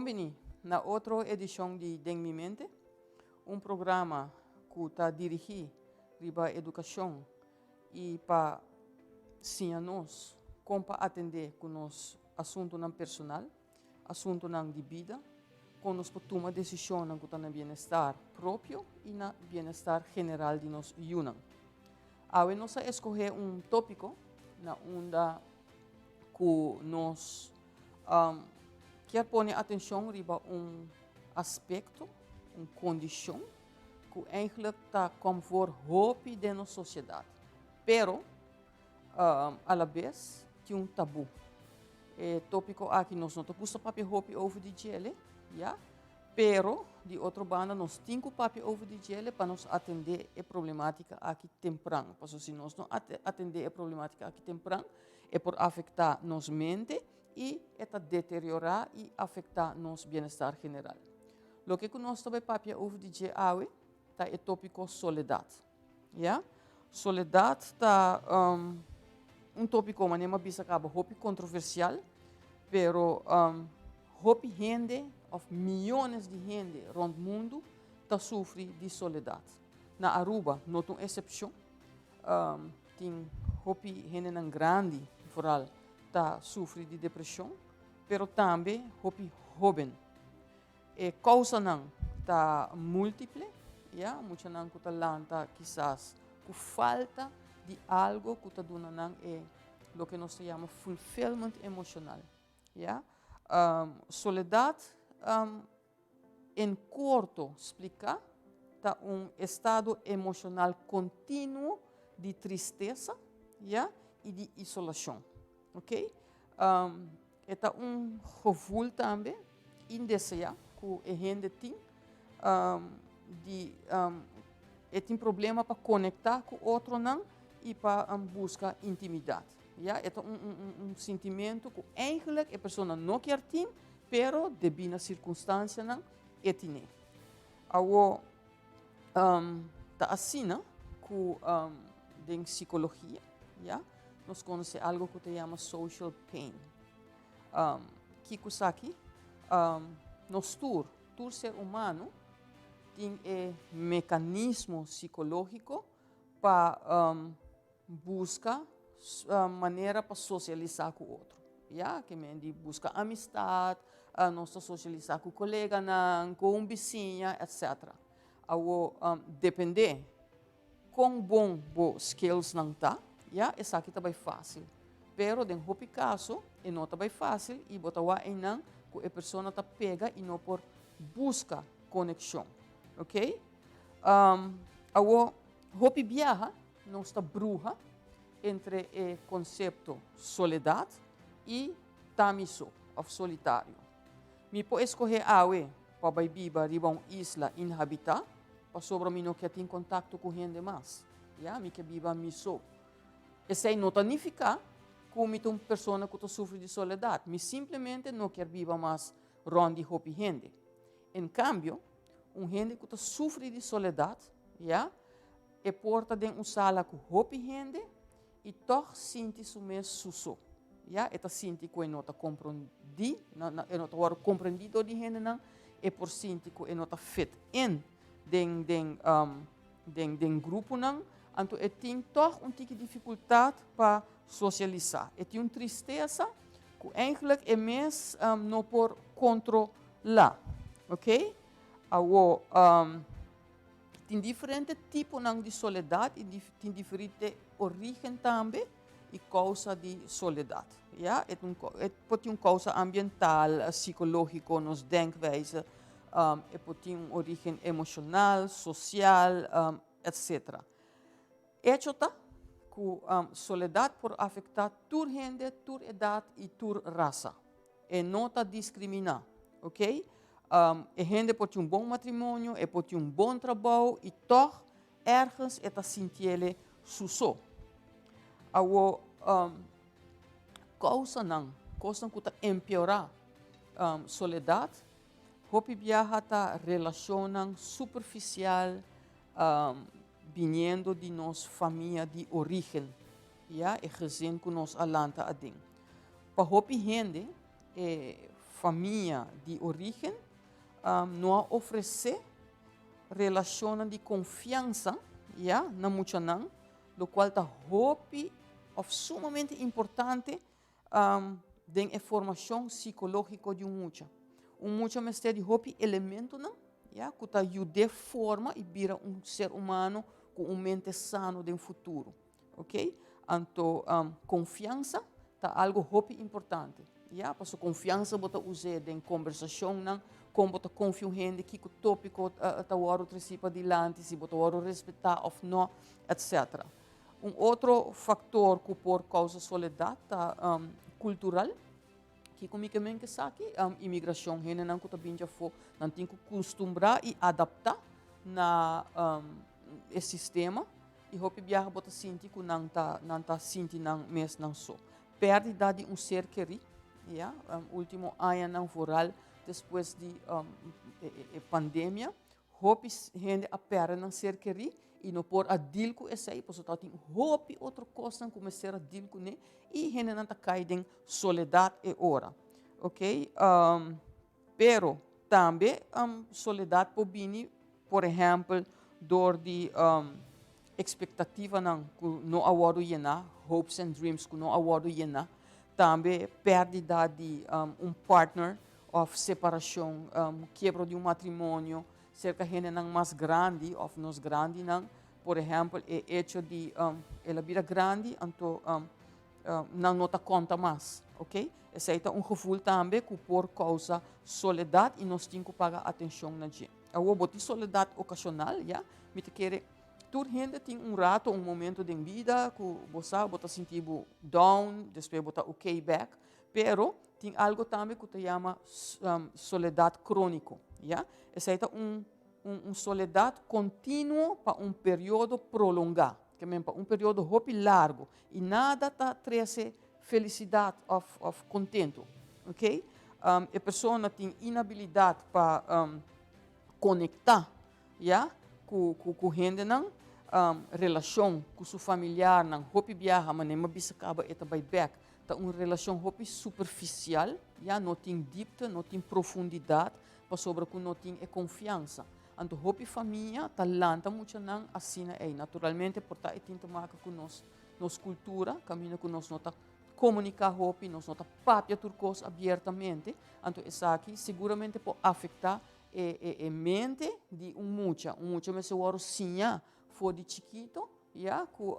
Bon bini na otro edicion di Den Mi Mente, un programa cu ta dirigi riba educacion y pa siña nos con pa atende cu nos asuntonan personal, asuntonan di bida, con nos por tuma decisionnan cu ta na bienestar propio y na bienestar general di nos yiunan. Awe nos a escoge un topico na unda cu nos kier pone atencion riba un aspecto, un condicion cu eigenlijk ta kom voor hopi den nos sociedad, pero a la bes tin un tabu. E topico aki nos no ta gusta papia hopi over di djele, ya, pero di otro banda nos tin cu papia over di djele pa nos atende e problematica aki tempran, pasobra si nos no atende e problematica aki tempran, e por afecta nos mente y e ta deteriora y afecta nos bienestar general. Loke cu nos ta bay papia over di dje awe ta e topico soledad. Ya, soledad ta un topico manera mi a bisa caba hopi controversial, pero hopi hende of miyones di hende rond mundo ta sufri di soledad. Na Aruba no ta un excepcion. Tin hopi hendenan grandi vooral ta sufri di depresion, pero tambe hopi hoben. E kousanan ta multiple, ya, muchanan ku ta lanta kisas ku falta di algo ku ta duna nan e loke nos ta yama fulfillment emoshonal, ya. Soledat, en korto spliká, ta un estado emoshonal kontinuo di tristesa, ya, i di isolashon. Ok. E ta un gevoel tambe indeseá ku e hende tin di e tin problema pa konektá ku otronan i pa buska intimidat. Ya, e ta un sintimentu ku eigenlijk e persona no kier tin, pero debí na sirkunstansianan e tin'é. Awor ta asina ku den sikologia, ya, nos konosé algu ku ta yama social pain. Kiko esaki? Nos tur, tur ser humano tin e mekanismo sikológiko pa buska manera pa sosialisá ku otro. Ya, ke men di buska amistat, nos ta sosialisá ku koleganan, ku un bisiña, etcetera. Awor, dependé kon bon bo skillsnan ta, ya, esaki ta bai fásil. Pero den hopi kaso e no ta bai fásil i bo ta wak einan ku e persona ta pega i no por buska konekshon. Oké? Awor, hopi biaha nos ta bruha entre e konsepto soledat i ta mi so òf solitario. Mi por eskohé awe pa bai biba riba un isla inhabitá pasobra mi no ke tin kontakto ku hende mas. Ya, mi ke biba mi so. Esei no ta nifiká ku mi ta un persona ku ta sufri di soledat. Mi simplemente no kier biba mas rònt di hopi hende. En kambio, un hende ku ta sufri di soledat, ya, e por ta den un sala ku hopi hende i tòg sinti su mes su so. Ya, e ta sinti ku e no ta komprondí, e no ta wòrdu komprendí dor di hendenan, e por sinti ku e no ta fit in den den den den gruponan, anto e tin tòg un tiki difikultat pa sosialisá. E tin un tristesa ku eigentlik e mes no por kontrolá. Oké? Awor, tin diferente tiponan di soledat i tin diferente orígen tambe i kousa di soledat. Ya, e e por tin un kousa ambiental, sikológiko, nos denkwijze, e por tin un orígen emoshonal, sosial, etcetera. Echo ta ku soledat por afektá tur hende, tur edat i tur rasa. E no ta diskriminá, ok? E hende por tin un bon matrimonio, e por tin un bon trabou i tòg ergens e ta sintiele su so. Awor, kousanan, kosnan ku ta empeorá soledat, hopi biaha ta relashonnan superfisial, biniendo di nos famia di orígen, ya, e gezin ku nos a lanta aden. Pa hopi hende, e famia di origen no a ofresé relashonnan di konfiansa, ya, na muchanan, lokual ta hopi òf sumamente importante den e formashon sikológiko di un mucha. Un mucha mester di hopi elementonan, ya, ku ta yud'é forma i bira un ser humano ku un mente sano den futuro. Ok, anto konfiansa ta algu hopi importante, ya, paso konfiansa bo ta us'é den kombersashonnan, kon bo ta konfia un hende, kiko tópiko ta wòrdu tresí padilanti, si bo ta wòrdu respetá òf nò, etcetera. Un otro faktor ku por kousa soledat ta kultural. Kiko mi ke men ku esaki? Imigrashon, hendenan ku ta bin djafó, nan tin ku kustumbrá i adaptá na e sistema i hopi biaha bo ta sinti ku nan ta nan ta sinti nan mes nan so. Pèrdida di un ser kerí, ya, último añanan vooral despues di e pandemia, Hopi hende a pèrdè nan ser kerí i no por a deal ku esei pasobra tabatin hopi otro kosnan ku mester a deal kuné i hendenan ta kai den soledat e ora. Ok, pero tambe soledat por bini por ehèmpel dor di ekspektativanan ku no a wòrdu yená, hopes and dreams ku no a wòrdu yená, tambe pèrdida di un partner òf separashon, kiebro di un matrimonio, serka hendenan mas grandi òf nos grandinan, por ehèmpel e echo di el a bira grandi anto nan no ta konta mas, ok. Esei ta un gevoel tambe ku por kousa soledat i nos tin ku paga atenshon na dje. Awor bo tin soledat okashonal, ya, mi ta kere tur hende tin un rato, un momento den bida ku bo sa bo ta sinti bo down, despues bo ta ok bèk, pero tin algo tambe ku ta yama soledat króniko, ya. Esei ta un un soledat kontinuo pa un periodo prolongá, ke men pa un periodo hopi largu i nada ta trese felisidat òf òf kontentu, ok. E persona tin inabilidat pa konektá, ya, ku ku ku hendenan, relashon ku su familiarnan hopi biaha manera mi a bisa kaba e ta bai bèk ta un relashon hopi superfisial, ya, no tin dipte, no tin profundidat pasobra ku no tin e konfiansa. Anto hopi famia ta lanta muchanan asina ei. Naturalmente por ta e tin te maka ku nos nos kultura, kaminda ku nos no ta komuniká hopi, nos no ta papia tur kos abiertamente, anto esaki seguramente por afektá e e e mente di un mucha. Un mucha mester wòrdu siñá for di chikito ya ku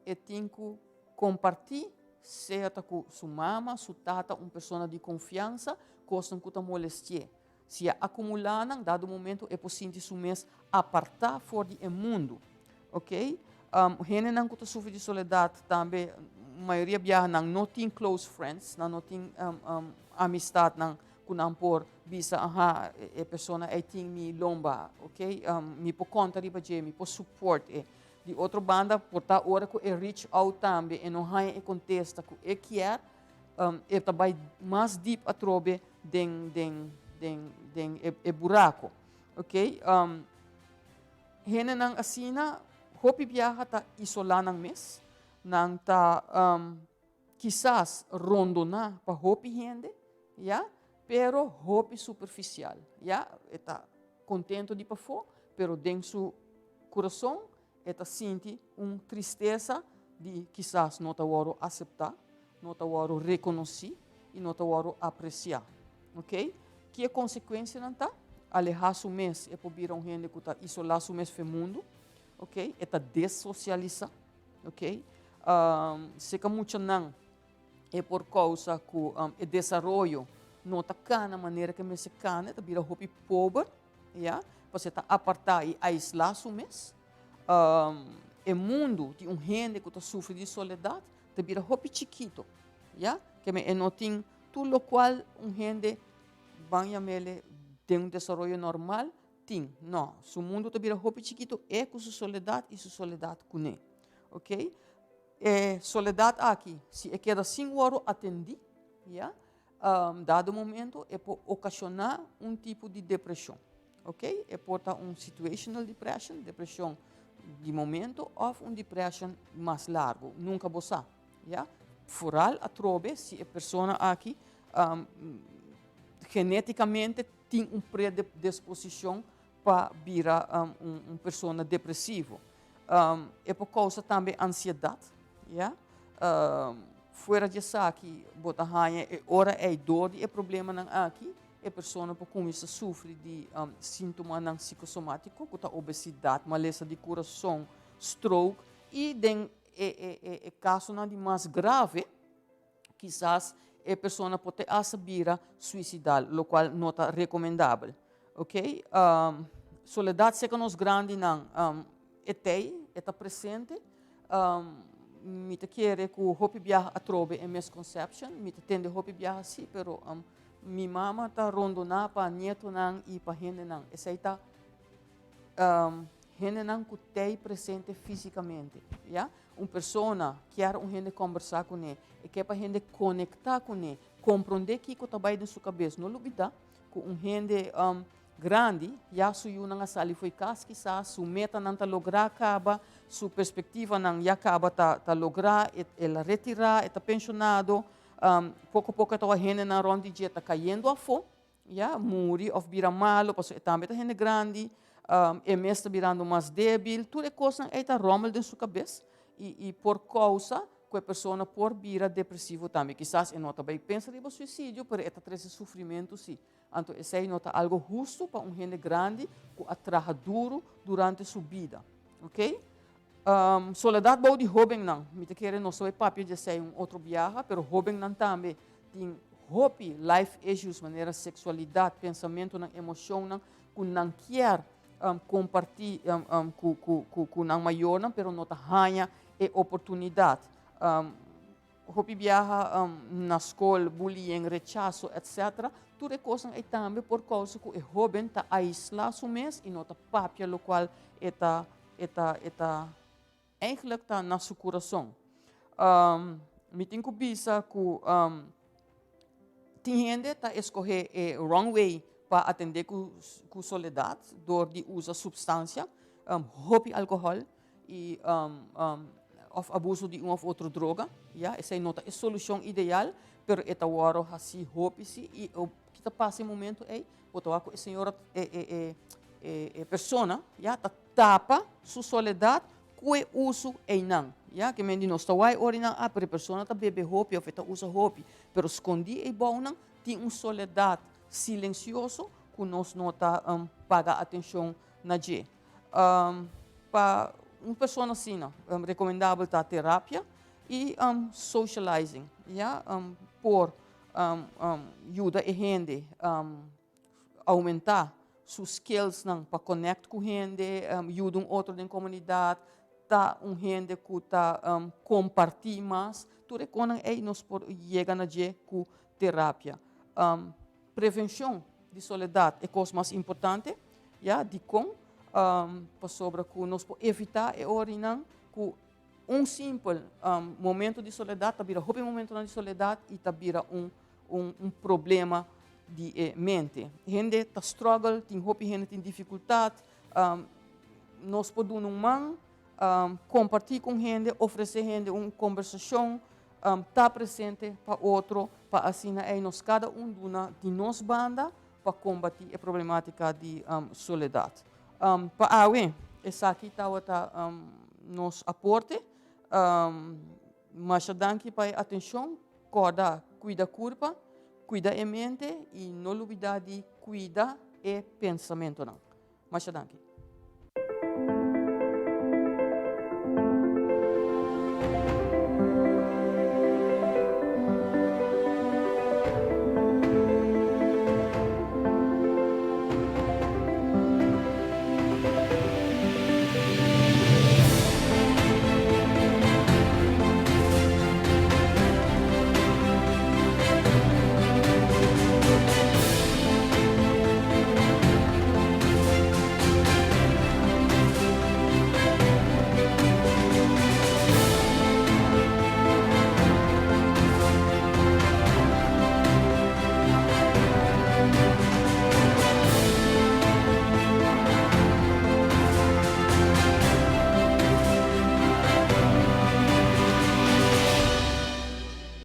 e tin ku kompartí sea ta ku su mama, su tata, un persona di konfiansa, kosnan ku ta molesti'é. Si e akumulá nan, dado momento e por sinti su mes apartá for di e mundu. Ok? Hendenan ku ta sufri di soledat tambe mayoria biaha nan no tin close friends, nan no tin amistatnan ku nan por bisa, aha, e persona ei tin mi lomba, ok? Mi por konta riba dje, mi por support e. Di otro banda, por ta ora ku e reach out tambe e no haña e kontesta ku e kier, e ta bai mas diep atrobe den den den den e e buraco. Ok, hendenan asina hopi biaha ta isolá nan mes, nan ta kisas rondoná pa hopi hende, ya, pero hopi superficial, ya, e ta contento di pafó, pero den su curason e ta sinti un tristesa di kisas no ta wòrdu aseptá, no ta wòrdu rekonosí i no ta wòrdu apresiá. Ok? Ki e konsekuensianan ta? Alehá su mes, e por bira un hende ku ta isolá su mes fen mundu. Ok? E ta desosialisá. Ok? Seka muchanan e por kousa ku e desaroyo no ta kana manera ku e mester kana, e ta bira hopi pober. Ya, pasobra e ta apartá i aislá su mes. E mundu di un hende ku ta sufri di soledat ta bira hopi chikito. Ya, keme e no tin tur lokual un hende ban yam'ele den un desaroyo normal tin. No, su mundu ta bira hopi chikito, e ku su soledat i su soledat kuné. Ok, e soledat aki si e keda sin wòrdu atendí, ya, Dado momento e por okashoná un tipo di depreshon, ok? E por ta un situational depression, depreshon di momento, òf un depression mas largu, nunka bo sa, ya? Foral atrobe si e persona aki Genéticamente tin un predisposicion pa bira un persona depresivo. E por causa tambe ansiedad, ya. Fuera di esaki, bo ta haña e ora ei door di e problemanan aki, e persona por cuminsa sufri di sintomanan psicosomatico, cu ta obesidad, malesa di curason, stroke, y den e casonan di mas grave, kisas e persona por te hasta bira suicidal, locual no ta recomendabel. Ok? Soledad serca nos grandinan e t'ey, e ta presente. Mi ta kere cu hopi biaha atrobe e misconception, mi ta tende hopi biaha si, pero mi mama ta rondona pa nietonan y pa hendenan. Esey ta hendenan cu t'ey presente fisicamente, ya? Un persona kier un hende combersa cune, e kier pa hende conecta cune, compronde kico ta bay den su cabes. No lubida cu un hende grandi, ya su yunan a sali fo'i cas kisas, su metanan ta logra caba, su perspectivanan ya caba ta logra, el a retira, e ta pensionado, poco poco e ta wak hendenan rond di dje ta cayendo afo, ya, muri of bira malo, pasobra e tambe ta hende grandi, e mes ta birando mas debil, tur e cosnan ey ta rommel den su cabes y por causa cu e persona por bira depresivo tambe. Kisas e no ta bay pensa riba suicidio, pero e ta trece sufrimento si. Anto esey no ta algo husto pa un hende grandi cu a traha duro durante su bida. Ok? Soledad bou di hobennan. Mi ta kere nos ta bay papia di esey un otro biaha, pero hobennan tambe tin hopi life issues manera sexualidad, pensamentonan, emocionnan cu nan kier comparti cu nan mayornan, pero no ta haña e oportunidad. Hopi biaha na scol, bullying, rechazo, etc. Tur e cosnan ey tambe por causa cu e hoben ta aisla su mes y no ta papia locual e ta eigenlijk ta na su curason. Mi tin cu bisa cu tin hende ta escoge e wrong way pa atende cu soledad door di usa substancia, hopi alcohol y of abuso di un of otro droga. Ya, esey no ta e solucion ideal, pero e ta wordo haci hopi si y kico ta pasa e momento ey, bo ta wak cu e señora, e persona, ya, ta tapa su soledad cu e uso eynan. Ya, ke men di nos ta wak ora nan, ah, pero e persona ta bebe hopi of e ta usa hopi, pero scondi ey bounan tin un soledad silencioso cu nos no ta paga atencion na dje. Pa un persona asina, recomendabel ta terapia y socializing, ya, por yuda e hende aumenta su skillsnan pa connect cu hende, yuda un otro den comunidad, ta un hende cu ta comparti mas, tur e cosnan ey nos por yega na dje cu terapia. Prevencion di soledad e cos mas importante, ya, dicon? Pasobra cu nos por evita e orinan cu un simpel momento di soledad ta bira hopi momentonan di soledad y ta bira un problema di e mente. Hende ta struggle, tin hopi hende tin dificultad, nos por duna un man, comparti cu hende, ofrece hende un conversacion, ta presente pa otro, pa asina ey nos cada un duna di nos banda pa combati e problematica di soledad. Pa awe, esaki tawata nos aporte. Masha danki pa e atencion. Corda, cuida curpa, cuida e mente y no lubida di cuida e pensamentonan. Masha danki.